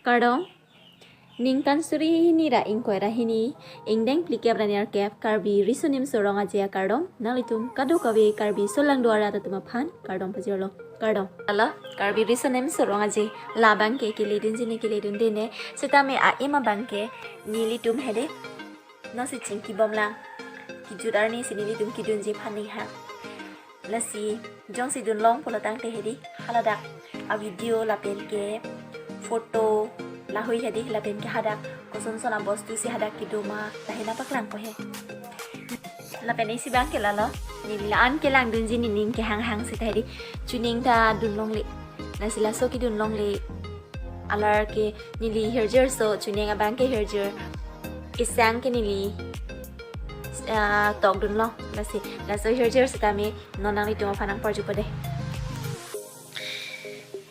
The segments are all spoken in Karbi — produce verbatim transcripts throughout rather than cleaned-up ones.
Kardom. Ningkan suri hini ra ingkoi ra hini, ingdeng phlikep ra nerkep, Karbi Riso Nimso Rong Aje akardom nanglitum kadokave Karbi solangdo arat atum aphan kardom pajirlo. Kardom. Alo, Karbi Riso Nimso Rong Aje labang ke keledunji ne keledunde ne, setame a-ima abang ke nelitum hedi, nonsi chingkibom lang. Kejut arni si nelitum kedunji aphan ning hang. Lasi jongsi dunlong pulo tangte hedi, haladak a-video lapen ke photo lahui hedi, lapen ke hadak kosonson abostu si hadak kedo ma, lahei nangpaklangpo he. Lapen isi abang ke lalo, neli la-an kelangdunji nening kehang hang seta hedi, chuning ta dunlongle. Lasi laso kedunlongle alar ke neli hirjir so, chuning abang ke hirjir, isang ke neli, ah, tokdunlong. Lasi laso hirjir setame non nanglitum aphan nangparjupo dei.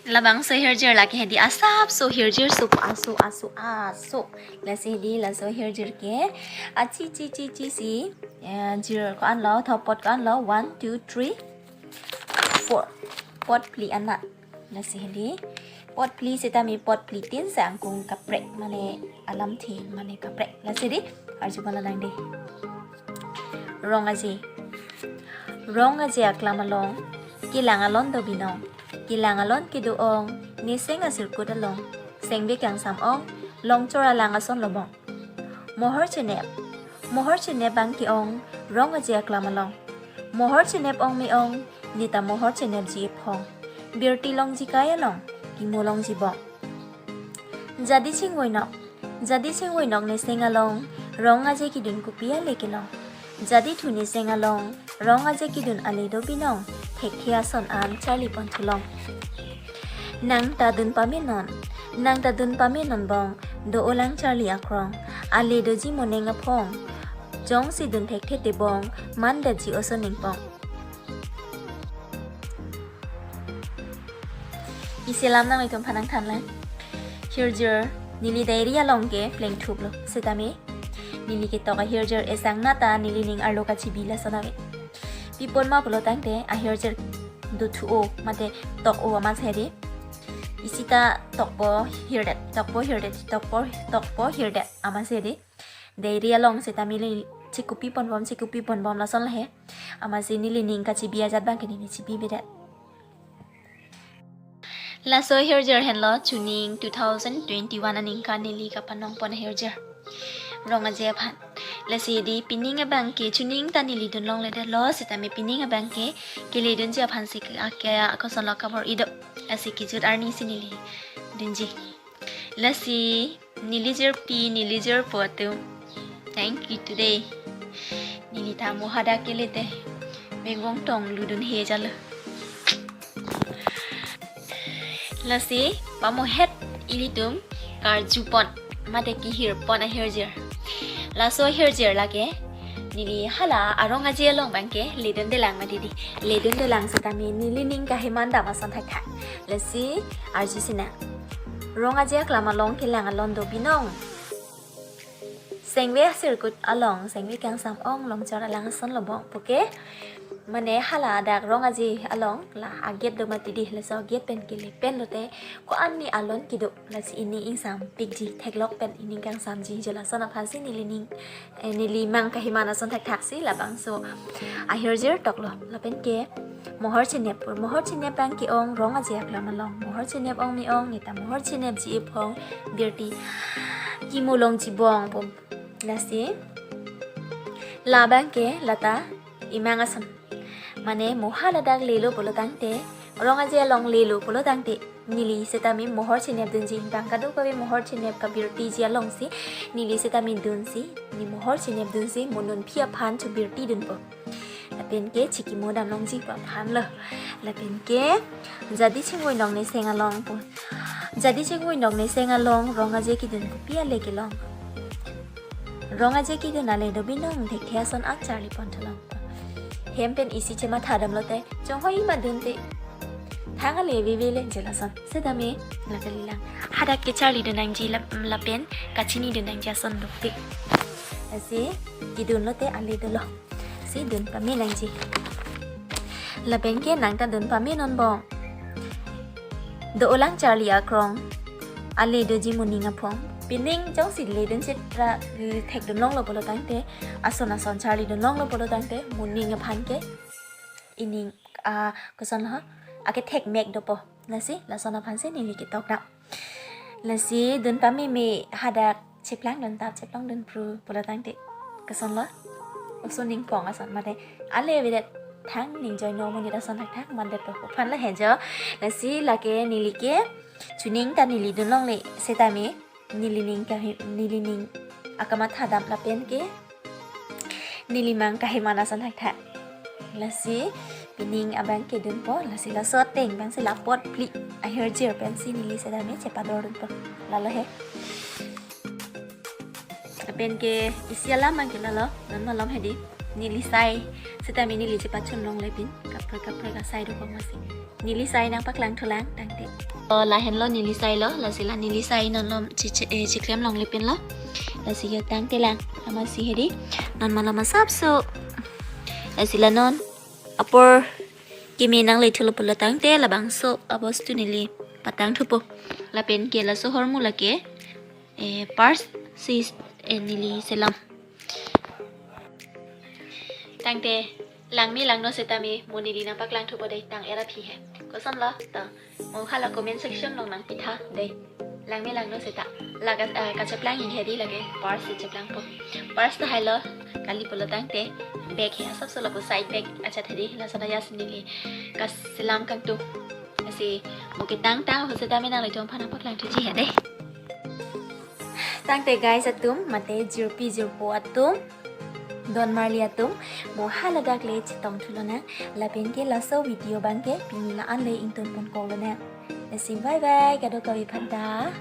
Labangso hirjir lake hedi, asapso hirjir so, aso, aso, aso. Lasi hedi laso hirjir ke achi chi chi chi si, eh, jir ko-anlo, thopot ko-anlo, one, two, three, four. Pot phli anat. Lasi hedi, pot phli setame pot phli tin si angkung kaprek, mane alamthe mane kaprek. Lasi hedi, arjupon lang dei. Rong Aje. Rong Aje aklam along kelang alon do binong. Kelang alon kedo-ong, neseng asirkut along, sengve kangsam ong, longchor alang ason lobong. Mohor chenep. Mohor chenep abang ke-ong Rong Aje aklam along. Mohor chenep ong me-ong, neta mohor chenepji ephong. Birti longji kai along, kimo longji bong. Jadi chingvoi nok. Jadi chingvoi nok neseng along, Rong Aje kedun kopi ale kelong. Jadi thu neseng along, Rong Aje kedun ale do binong, thekthe ason an charlipon thulong. Nang ta dun pamenon, nang ta dun pamenon bong, do-olang charli akrong, ale doji moneng aphong, jongsi dun thekthe te bong, mandetji oso ningpong. Isi alam nanglitum aphan nangthanlang. Hirjir neli diary along ke plengthuplo, setame neli ketok ahirjir esang nata nelining arlo kachibi lason ave. Pi apot ma pulo tangte ahirjir dothu-o mate tok-o amat si hedi. Isi ta tokpo hirdet, tokpo hirdet, tokpo, tokpo hirdet amat si hedi. Diary along setame neli chikopipon bom, chikopipon bom lason lahei. Amatsi nelining kachibi ajat abang ke neli chibibedet. Laso ahirjir henlo chuning two thousand twenty-one aningkan neli kapanongpon ahirjir Rong Aje aphan. Lasi hedi pining abang ke chuning ta neli dunlongledetlo, setame pining abang ke keledunji aphan si ke ake akosonlo kabor-i do. Lasi kejut arni si neli dunji. Lasi neli jirpi, neli jirpo atum, thank you today. Neli ta mo hadak kele te, bengkong tong ludun he jalo. Lasi pamohet ilitum karjupon mate kehirpon ahirjir. Laso ahirjir lake neli hala a-Rong Aje along abang ke ledundelang mati di. Ledundelang setame nelining kahimandam ason thakthak. Lasi arjusinang. Rong Aje aklam along kelang alon do binong. Sengve asirkut along, sengve kangsam ong, longchor alang ason lobong puke. Mane hala dak Rong Aje along la a-gate do mati di, laso a-gate pen kele pen lote ko-an ni alon kedo, lasi ining ingsampikji, theklok pen ining kangsamji, je lason aphansi nelining, eh, neli mang kahiman ason thakthak si labangso ahirjir toklo. Lapen ke mohor chenep pur, mohor chenep abang ke-ong Rong Aje aklam along. Mohor chenep ong me-ong, neta mohor chenepji ephong, birti kimo longji bong pu. Lasi labang ke lata imang ason. Mane mo hala dak lelo pulo tangte, Rong Aje along lelo pulo tangte, neli setame mohor chenep dunji, bang kadokave mohor chenep kabirtiji alongsi neli setame dunsi, ne mohor chenep dunsi mo nunphi aphan chobirti dunpo. Lapen ke chikimo damlongji pu aphanlo. Lapen ke jadi chingvoi nok neseng along pu. Jadi chingvoi nok neseng along Rong Aje kedun kopi ale kelong. Rong Aje kedun ale do binong, thekthe ason an charlipon thulong. Hem pen isi chematha damlote, chonghoi ma dunte, thang ale vevele je lason. Setame la kalilang. Hadak kecharlidun nangji lap-, lapen kachinidun nangji ason dukpik. Lasi kedun lote ale dolo. Si dun pame nangji. Lapen ke nang ta dun pamenon bong. Do-olang charli akrong. ale doji moning aphong. Pining jongsi ledun chitra thekdun longlo pulo tangte, ason ason charlidun longlo pulo tangte, moning aphan ke ining, ah, kosonlo, akethek mek dopo. Lasi lason aphansi neli ketok dam. Lasi dun pameme hadak cheplangdun tap, cheplangdun pru pulo tangte, kosonlo, oso ning pong ason mate, ale avedet thang ning joino monit ason thakthak mandetpo aphan lahenjo. Lasi lake neli ke chuning ta neli dun longle setame, neli ning kahi, neli ning akamatha dam lapen ke neli mang kahiman ason thakthak. Lasi pining abang kedunpo, lasi laso ateng abangsi la apot phli ahirjir pensi neli setame chepadordunpo. Lalo he. Lapen ke isi alam abang ke lalo, non malom hedi. Neli sai setame neli chepachun longle pin. Kaprek kaprek asai dokok masi. Neli sai nangpaklang thulang tangte. O, lahenlo neli sai lo, lasi la neli sai non lom chi-, chi-, eh, chiklem longle pinlo. Lasi yo tangte lang, amatsi hedi. Non malom asapso. Lasi la non apor keme nangle thulo pulo tangte labangso abostu neli patang thupo. Lapen ke laso ahormu lake, eh, purse si, eh, neli selam. Tangte langme langno setame mo neli nangpaklang thupo dei, tang-et aphi he. Kosonlo to? Mo hala comment section along nangpitha dei. Langme langno seta. Lake, eh, kacheplang hedi lake purse si cheplangpo. Purse ta hailo, kali pulo tangte bag he, asapso lapu side bag achat hedi, laso ta jas neli kaselam kangtung. Lasi mo ketang tang ho setame nanglitum aphan nangpaklang thuji he dei. Tangte guys atum, mate jirpi jirpo atum, don marli atum, mo haladak le chetong thulonang, lapen ke laso video abang ke pini la-an le ingtun ponkok lonang. Lasi bye bye, kadokave aphanta.